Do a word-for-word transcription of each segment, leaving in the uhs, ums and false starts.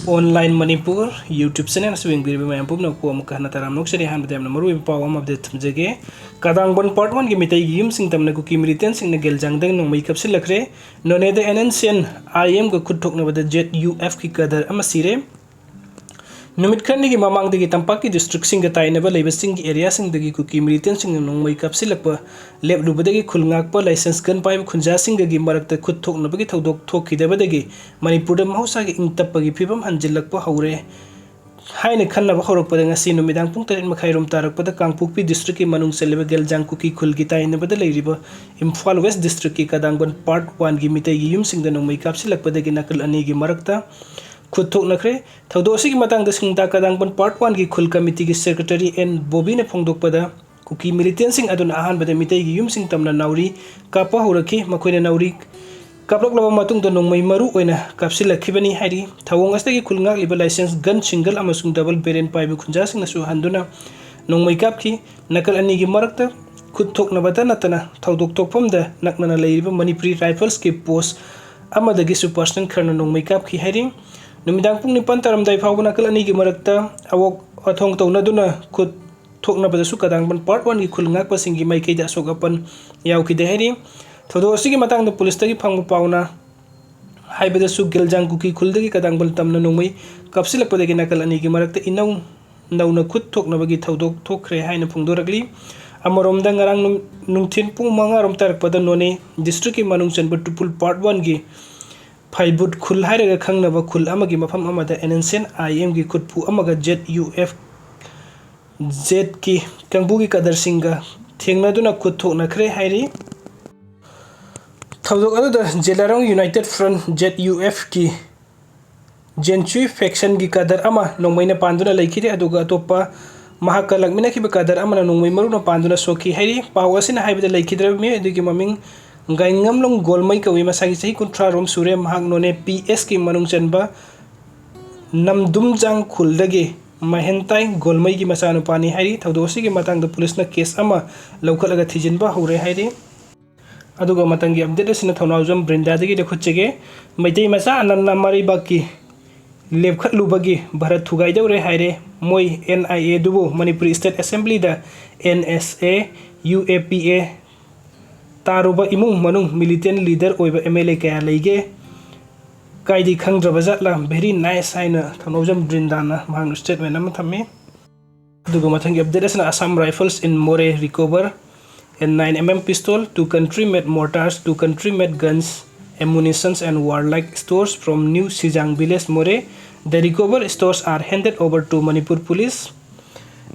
Online Manipur YouTube channel ꯑꯁꯤ ꯌꯦꯡꯕꯤꯔꯤꯕ ꯃꯌꯥꯝ ꯄꯨꯝꯅꯃꯛꯄꯨ ꯑꯃꯨꯛꯀ ꯍꯟꯅ ꯇꯔꯥꯝꯅ ꯑꯣꯛꯆꯔꯤ꯫ ꯑꯍꯥꯟꯕꯗ ꯌꯥꯝꯅ ꯃꯔꯨꯑꯣꯏꯕ ꯄꯥꯎ ꯑꯃ update ꯊꯝꯖꯒꯦ꯫ ꯀꯗꯥꯡꯕꯟ Part One ꯒꯤ ꯃꯤꯇꯩꯒꯤ ꯌꯨꯝꯁꯤꯡ ꯇꯝꯅ ꯀꯨꯀꯤ militantꯁꯤꯡꯅ ꯒꯦꯜꯖꯥꯡꯗ ꯅꯣꯡꯃꯩ ꯀꯥꯞꯁꯤꯜꯂꯛꯈ꯭ꯔꯦ꯫ ꯅꯣꯅꯦꯗ N N C N I M ꯒ ꯈꯨꯠ ꯊꯣꯛꯅꯕꯗ Z U F ꯀꯤ cadre ꯑꯃ ꯁꯤꯔꯦ꯫ ꯅꯨꯃꯤꯠ ꯈꯔꯅꯤꯒꯤ ꯃꯃꯥꯡꯗꯒꯤ ꯇꯝꯄꯥꯛꯀꯤ districtꯁꯤꯡꯒ ꯇꯥꯏꯅꯕ ꯂꯩꯕ ꯆꯤꯡꯒꯤ areaꯁꯤꯡꯗꯒꯤ ꯀꯨꯀꯤ militantꯁꯤꯡꯅ ꯅꯣꯡꯃꯩ ꯀꯥꯞꯁꯤꯜꯂꯛꯄ ꯂꯦꯞꯂꯨꯕꯗꯒꯤ ꯈꯨꯜ ꯉꯥꯛꯄ licence gun ꯄꯥꯏꯕ ꯈꯨꯟꯖꯥꯁꯤꯡꯒꯒꯤ ꯃꯔꯛꯇ ꯈꯨꯠ ꯊꯣꯛꯅꯕꯒꯤ ꯊꯧꯗꯣꯛ ꯊꯣꯛꯈꯤꯗꯕꯗꯒꯤ ꯃꯅꯤꯄꯨꯔꯗ ꯃꯍꯧꯁꯥꯒꯤ ꯏꯪ ꯇꯞꯄꯒꯤ ꯐꯤꯕꯝ ꯍꯟꯖꯤꯜꯂꯛꯄ ꯍꯧꯔꯦ ꯍꯥꯏꯅ ꯈꯟꯅꯕ ꯍꯧꯔꯛꯄꯗ ꯉꯁꯤ ꯅꯨꯃꯤꯗꯥꯡ ꯄꯨꯡ ꯇꯔꯦꯠ ꯃꯈꯥꯏ ꯔꯣꯝ ꯇꯥꯔꯛꯄꯗ ꯀꯥꯡꯄꯣꯛꯄꯤ districtꯀꯤ ꯃꯅꯨꯡ ꯆꯜꯂꯤꯕ ꯒꯦꯜꯖꯥꯡ ꯀꯨꯀꯤ ꯈꯨꯜꯒꯤ ꯇꯥꯏꯅꯕꯗ ꯂꯩꯔꯤꯕ ꯏꯝꯐꯥꯜ West districtꯀꯤ ꯀꯗꯥꯡꯕꯟ Part Oneꯒꯤ ꯃꯤꯇꯩꯒꯤ ꯌꯨꯝꯁꯤꯡꯗ ꯅꯣꯡꯃꯩ ꯀꯥꯞꯁꯤꯜꯂꯛꯄꯗꯒꯤ ꯅꯥꯀꯜ ꯑꯅꯤꯒꯤ ꯃꯔꯛꯇ ꯈꯨꯠ ꯊꯣꯛꯅꯈ꯭ꯔꯦ꯫ ꯊꯧꯗꯣꯛ ꯑꯁꯤꯒꯤ ꯃꯇꯥꯡꯗ ꯁꯤꯡꯗꯥ ꯀꯗꯥꯡꯕꯟ Part Oneꯒꯤ ꯈꯨꯜ committeeꯒꯤ secretary N ꯕꯣꯕꯤꯅ ꯐꯣꯡꯗꯣꯛꯄꯗ, ꯀꯨꯀꯤ militantꯁꯤꯡ ꯑꯗꯨꯅ ꯑꯍꯥꯟꯕꯗ ꯃꯤꯇꯩꯒꯤ ꯌꯨꯝꯁꯤꯡ ꯇꯝꯅ ꯅꯥꯎꯔꯤ ꯀꯥꯞꯄ ꯍꯧꯔꯛꯈꯤ꯫ ꯃꯈꯣꯏꯅ ꯅꯥꯎꯔꯤ ꯀꯥꯞꯂꯛꯂꯕ ꯃꯇꯨꯡꯗ ꯅꯣꯡꯃꯩ ꯃꯔꯨ ꯑꯣꯏꯅ ꯀꯥꯞꯁꯤꯜꯂꯛꯈꯤꯕꯅꯤ ꯍꯥꯏꯔꯤ꯫ ꯊꯧꯑꯣꯡ ꯑꯁꯤꯗꯒꯤ ꯈꯨꯜ ꯉꯥꯛꯂꯤꯕ licence gun single ꯑꯃꯁꯨꯡ double barrel ꯄꯥꯏꯕ ꯈꯨꯟꯖꯥꯁꯤꯡꯅꯁꯨ ꯍꯟꯗꯨꯅ ꯅꯣꯡꯃꯩ ꯀꯥꯞꯈꯤ꯫ ꯅꯥꯀꯜ ꯑꯅꯤꯒꯤ ꯃꯔꯛꯇ ꯈꯨꯠ ꯊꯣꯛꯅꯕꯇ ꯅꯠꯇꯅ ꯊꯧꯗꯣꯛ ꯊꯣꯛꯐꯝꯗ ꯅꯛꯅꯅ ꯂꯩꯔꯤꯕ Manipuri Riflesꯀꯤ post ꯑꯃꯗꯒꯤꯁꯨ personnel ꯈꯔꯅ ꯅꯣꯡꯃꯩ ꯀꯥꯞꯈꯤ ꯍꯥꯏꯔꯤ꯫ ꯅꯨꯃꯤꯗꯥꯡ ꯄꯨꯡ ꯅꯤꯄꯥꯟ ꯇꯥꯔꯝꯗꯥꯏ ꯐꯥꯎꯕ ꯅꯥꯀꯜ ꯑꯅꯤꯒꯤ ꯃꯔꯛꯇ ꯑꯋꯣꯛ ꯑꯊꯣꯡ ꯇꯧꯅꯗꯨꯅ ꯈꯨꯠ ꯊꯣꯛꯅꯕꯗꯁꯨ ꯀꯗꯥꯡꯕꯟ Part Oneꯒꯤ ꯈꯨꯜ ꯉꯥꯛꯄꯁꯤꯡꯒꯤ ꯃꯥꯏꯀꯩꯗ ꯑꯁꯣꯛ ꯑꯄꯟ ꯌꯥꯎꯈꯤꯗꯦ ꯍꯥꯏꯔꯤ꯫ ꯊꯧꯗꯣꯛ ꯑꯁꯤꯒꯤ ꯃꯇꯥꯡꯗ ꯄꯨꯂꯤꯁꯇꯒꯤ ꯐꯪꯕ ꯄꯥꯎꯅ ꯍꯥꯏꯕꯗꯁꯨ, ꯒꯦꯜꯖꯥꯡ ꯀꯨꯀꯤ ꯈꯨꯜꯗꯒꯤ ꯀꯗꯥꯡꯕꯟ ꯇꯝꯅ ꯅꯣꯡꯃꯩ ꯀꯥꯞꯁꯤꯜꯂꯛꯄꯗꯒꯤ ꯅꯥꯀꯜ ꯑꯅꯤꯒꯤ ꯃꯔꯛꯇ ꯏꯅꯧ ꯅꯧꯅ ꯈꯨꯠ ꯊꯣꯛꯅꯕꯒꯤ ꯊꯧꯗꯣꯛ ꯊꯣꯛꯈ꯭ꯔꯦ ꯍꯥꯏꯅ ꯐꯣꯡꯗꯣꯔꯛꯂꯤ꯫ ꯑꯃꯔꯣꯝꯗ, ꯉꯔꯥꯡ ꯅꯨꯡ-, ꯅꯨꯡꯊꯤꯜ ꯄꯨꯡ ꯃꯉꯥ ꯔꯣꯝ ꯇꯥꯔꯛꯄꯗ ꯅꯣꯅꯦ districtꯀꯤ ꯃꯅꯨꯡ ꯆꯟꯕ ꯇꯨꯄꯨꯜ Part Oneꯒꯤ ꯐꯩꯕꯨꯠ ꯈꯨꯜ ꯍꯥꯏꯔꯒ ꯈꯪꯅꯕ ꯈꯨꯜ ꯑꯃꯒꯤ ꯃꯐꯝ ꯑꯃꯗ N N C N I Mꯒꯤ ꯈꯨꯠꯄꯨ ꯑꯃꯒ Z U F Zꯀꯤ ꯀꯥꯡꯕꯨꯒꯤ cadreꯁꯤꯡꯒ ꯊꯦꯡꯅꯗꯨꯅ ꯈꯨꯠ ꯊꯣꯛꯅꯈ꯭ꯔꯦ ꯍꯥꯏꯔꯤ꯫ ꯊꯧꯗꯣꯛ ꯑꯗꯨꯗ ꯖꯦꯂꯥꯔꯣꯡ United Front, Z U Fꯀꯤ ꯖꯦꯟꯆꯨꯏ factionꯒꯤ cadre ꯑꯃ ꯅꯣꯡꯃꯩꯅ ꯄꯥꯟꯗꯨꯅ ꯂꯩꯈꯤꯗꯦ, ꯑꯗꯨꯒ ꯑꯇꯣꯞꯄ ꯃꯍꯥꯛꯀ ꯂꯥꯛꯃꯤꯟꯅꯈꯤꯕ cadre ꯑꯃꯅ ꯅꯣꯡꯃꯩ ꯃꯔꯨꯅ ꯄꯥꯟꯗꯨꯅ ꯁꯣꯛꯈꯤ ꯍꯥꯏꯔꯤ꯫ ꯄꯥꯎ ꯑꯁꯤꯅ ꯍꯥꯏꯕꯗ, ꯂꯩꯈꯤꯗ꯭ꯔꯕ ꯃꯤꯑꯣꯏ ꯑꯗꯨꯒꯤ ꯃꯃꯤꯡ ꯒꯥꯏꯉꯝꯂꯣꯡ ꯒꯣꯜꯃꯩ ꯀꯧꯏ꯫ ꯃꯁꯥꯒꯤ ꯆꯍꯤ ꯀꯨꯟꯊ꯭ꯔꯥ ꯔꯣꯝ ꯁꯨꯔꯦ꯫ ꯃꯍꯥꯛ ꯅꯣꯅꯦ P S ꯀꯤ ꯃꯅꯨꯡ ꯆꯟꯕ ꯅꯝꯗꯨꯝꯖꯥꯡ ꯈꯨꯜꯗꯒꯤ ꯃꯍꯦꯟꯇꯥꯏ ꯒꯣꯜꯃꯩꯒꯤ ꯃꯆꯥꯅꯨꯄꯥꯅꯤ ꯍꯥꯏꯔꯤ꯫ ꯊꯧꯗꯣꯛ ꯑꯁꯤꯒꯤ ꯃꯇꯥꯡꯗ ꯄꯨꯂꯤꯁꯅ case ꯑꯃ ꯂꯧꯈꯠꯂꯒ ꯊꯤꯖꯤꯟꯕ ꯍꯧꯔꯦ ꯍꯥꯏꯔꯤ꯫ ꯑꯗꯨꯒ ꯃꯊꯪꯒꯤ update ꯑꯁꯤꯅ ꯊꯧꯅꯥꯎꯖꯝ ꯕ꯭ꯔꯤꯟꯗꯥꯗꯒꯤ ꯂꯧꯈꯠꯆꯒꯦ꯫ ꯃꯩꯇꯩ ꯃꯆꯥ ꯑꯅꯟꯅ ꯃꯔꯩꯕꯥꯛꯀꯤ ꯂꯦꯞꯈꯠꯂꯨꯕꯒꯤ ꯚꯥꯔꯠ ꯊꯨꯒꯥꯏꯗꯧꯔꯦ ꯍꯥꯏꯔꯦ꯫ ꯃꯣꯏ NIA ꯑꯗꯨꯕꯨ ꯃꯅꯤꯄꯨꯔꯤ State Assemblyꯗ NSA UAPA ꯇꯥꯔꯨꯕ ꯏꯃꯨꯡ ꯃꯅꯨꯡ militant leader ꯑꯣꯏꯕ MLA ꯀꯌꯥ ꯂꯩꯒꯦ? ꯀꯥꯏꯗꯤ ꯈꯪꯗ꯭ꯔꯕ ꯖꯥꯠꯂꯥ? Very nice ꯍꯥꯏꯅ ꯊꯧꯅꯧꯖꯝ ꯕ꯭ꯔꯤꯟꯗꯥꯅ ꯃꯍꯥꯛꯅ statement ꯑꯃ ꯊꯝꯃꯤ꯫ ꯑꯗꯨꯒ ꯃꯊꯪꯒꯤ update ꯑꯁꯤꯅ Assam Rifles in Moreh recover a nine mm pistol, two country made mortars, two country made guns, ammunitions and warlike stores from New Sijang village, Moreh. The recovered stores are handed over to Manipur Police.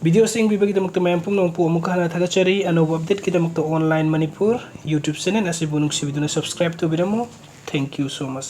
Video ꯑꯁꯤ ꯌꯦꯡꯕꯤꯕꯒꯤꯗꯃꯛꯇ ꯃꯌꯥꯝ ꯄꯨꯝꯅꯃꯛꯄꯨ ꯑꯃꯨꯛꯀ ꯍꯟꯅ ꯊꯥꯒꯠꯆꯔꯤ꯫ ꯑꯅꯧꯕ updateꯀꯤꯗꯃꯛꯇ Online Manipur YouTube channel ꯑꯁꯤꯕꯨ ꯅꯨꯡꯁꯤꯕꯤꯗꯨꯅ subscribe ꯇꯧꯕꯤꯔꯝꯃꯨ꯫ Thank you so much.